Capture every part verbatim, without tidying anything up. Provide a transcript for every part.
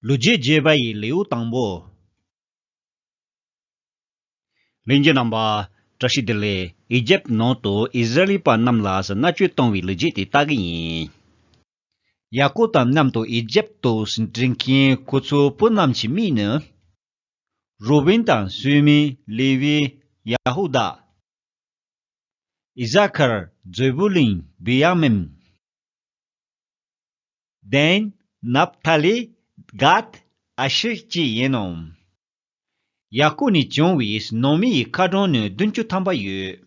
ལོ་རྒྱུས་རྒྱས་པ་ཡི་ལེའུ་དང་པོ། ལྷན་རྒྱས་རྣམ་པ། བཀྲ་ཤིས་བདེ་ལེགས། ཨི་ཇེབ་ནང་དུ་ཨི་སི་ར་ཨེལ་པ་རྣམས་ལ་མནར་གཅོད་བཏང་བའི་ལོ་རྒྱུས་དེ་ལྟ་གི་ཡིན། ཡ་ཀོབ་དང་མཉམ་དུ་ཨི་ཇེབ་ཏུ་འགྲིམས་མཁན་ཁོ་ཚོའི་བུ་རྣམས་ཀྱི་མིང་ནི། རུ་བེན་དང་སི་མི་ཨོན། ལེ་ཝི། ཡ་ཧུ་དཱ། ཨི་ཟ་ཁར། ཛེ་བུ་ལུན། བེན་ཡ་མིན། དན། ནབ་ཐ་ལི། གད། ཨ་ཤེར་བཅས་ཡིན་ནོ། ཡ་ཀོབ་ནས་བྱུང་བའི་ནང་མི་ཡི་མཁའ་འགྲོ་ནི་བདུན་ཅུ་ཐམ་པ་ཡོད།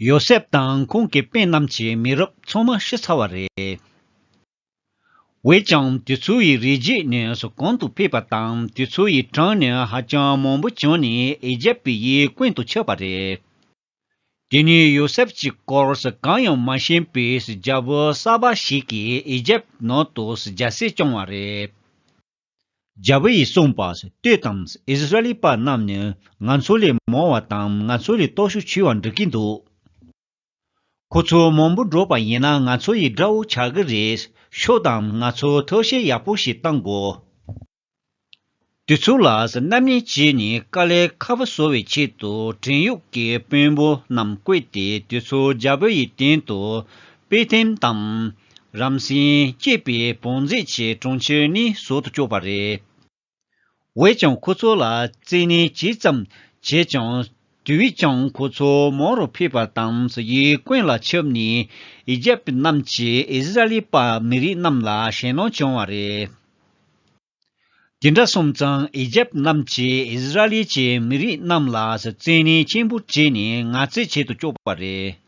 ཡོ་སེབ་དང་ཁོང་གི་སྤུན་རྣམས་ཀྱི་མི་རབས་ཚང་མ་ཤི་ཚར་བ་རེད། འོན་ཀྱང་དེ་ཚོ་ཡི་རིགས་རྒྱུད་ནི་གོང་དུ་ཕེབས་པ་དང་དེ་ཚོ་ཡི་གྲངས་ནི་ཧ་ཅང་མང་པོ་བྱུང་ནས་ཨི་ཇེབ་ཡི་ཀུན་ཏུ་ཁྱབ་པ་རེད། དེ་ནས་ཡོ་སེབ་ཀྱི་སྐོར་གང་ཡང་མ་ཤེས་པའི་རྒྱལ་པོ་གསར་པ་ཞིག་གིས་ཨི་ཇེབ་ནང་དུ་རྒྱལ་སྲིད་སྐྱོང་བ་རེད། རྒྱལ་པོ་ཡིས་གསུངས་པ། ལྟོས་དང་། ཨི་སི་ར་ཨེལ་པ་རྣམས་ནི་ང་ཚོ་ལས་མང་བ་དང་ང་ཚོ་ལས་སྟོབས་ཤུགས་ཆེ་བར་འགྲོ་གིན་འདུག་ཁོ་ཚོ་མང་པོ་འགྲོ་བ་ཡིན་ན་ང་ཚོ་ཡི་དགྲ་བོ་ཆགས་ཀྱི་རེད། ཤོག་དང་། ང་ཚོ་ཐབས་ཤེས་ཡག་པོ་ཞིག་གཏང་དགོས། དེ་ཚོ་ལ་རྣམ་གཉིས་བྱས་ནས་དཀའ་ལས་ཁག་པོ་བཟོ་བའི་ཆེད་དུ་བྲན་གཡོག་གི་དཔོན་པོ་རྣམས་བསྐོས་ཏེ་དེ་ཚོ་རྒྱལ་པོ་ཡི་སྟེང་དུ་པེ་ཐེམ་དང་། རམ་སེ་བཅས་པའི་བང་མཛོད་ཀྱི་གྲོང་ཁྱེར་ནས་བཟོ་དུ་བཅུག་པ་རེད། འོན་ཀྱང་ཁོ་ཚོ་ལ་བཙན་གནོན་ཇི་ཙམ་བྱས་ཀྱང་དེ་བས་ཀྱང་ཁོ་ཚོ་མང་རུ་ཕེབས་པ་དང་ཡི་ཀུན་ལ་ཁྱབ་ནས་ཨི་ཇེབ་རྣམས་ཀྱིས་ཨི་སི་ར་ཨེལ་པ་མི་རིགས་རྣམས་ལ་ཞེད་སྣང་བྱུང་བ་རེད། དེ་འདྲ་སོང་ཙང་ཨི་ཇེབ་རྣམས་ཀྱིས་ཨི་སི་ར་ཨེལ་གྱི་མི་རིགས་རྣམས་ལ་བཙན་གནོན་ཆེན་པོ་བྱས་ནས་ངལ་རྩོལ་བྱེད་དུ་བཅུག་པ་རེད།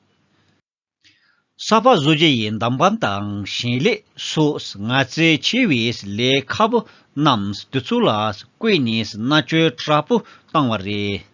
ས་ཕག་བཟོ་རྒྱུ་ཡི་འདམ་བག་དང་ཞིང་ལས་སོགས་ངལ་རྩོལ་ཆེ་བའི་ལས་ཁག་པོ་རྣམས་དེ་ཚོ་ལ་བསྐོས་ནས་མནར་གཅོད་དྲག་པོ་བཏང་བ་རེད།